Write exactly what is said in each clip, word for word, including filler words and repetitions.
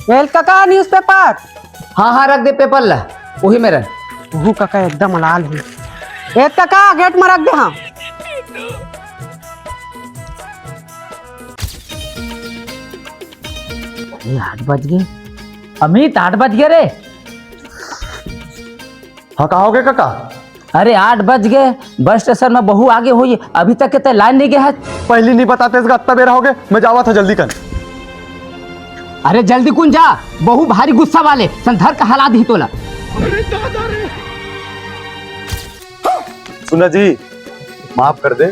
ए कका, न्यूज़पेपर। हाँ हाँ, रख दे पेपर ला, वही में रख। ओहू कका एकदम लाल हे। ए कका, गेट में रख दे। हाँ। अरे, आठ बज गे। अमित, आठ बज गे रे। हाँ, का होगे कका? अरे, आठ बज गे, बस स्टेशन में बहू आगे होही, अभी तक के तैं लाइन नइ गे हस। पहिली नइ बतातेस गा, अत्ता बेरा होगे, मैं जावत हँव जल्दी कन। अरे जल्दी कुन जा, बहू भारी गुस्सा वाले, संधर का हला दिही तोला। सुना जी, माफ कर दे।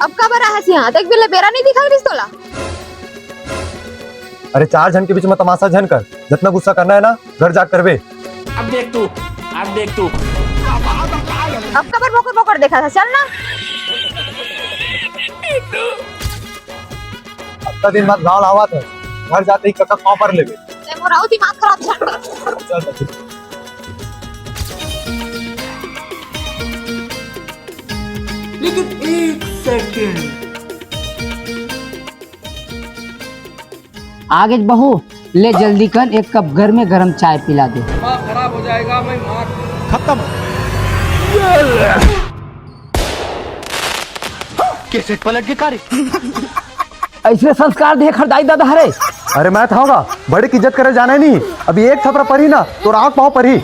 अब काबर आए हस इहाँ? देख बिल्ले, बेरा नइ दिखाई दिस तोला। अरे चार झन के बीच में तमाशा झन कर, जतना गुस्सा करना हे ना घर जाके करबे। अब देख तू, अब देख तू। अब काबर बोकर बोकर देखत हस, चल ना। अत्ता दिन बाद गाँव आवत हस, घर जाते ही कका पाँव पर लेबे। तैं मोर अउ दिमाग खराब झन कर। चल बच्ची। लेकिन एक सेकंड। आगे बहू, ले जल्दी कन एक कप गर्मे गरम चाय पिला दे। दिमाग खराब हो जाएगा, मैं मार खत्म। कैसेट पलट के कार्य। अइसने संस्कार दे खरदाई दादा हरे। अरे मैं थाऊंगा, बड़े की इज्जत करे जाने नहीं। अभी एक थपरा परी ना, तो आँख पाँव परी।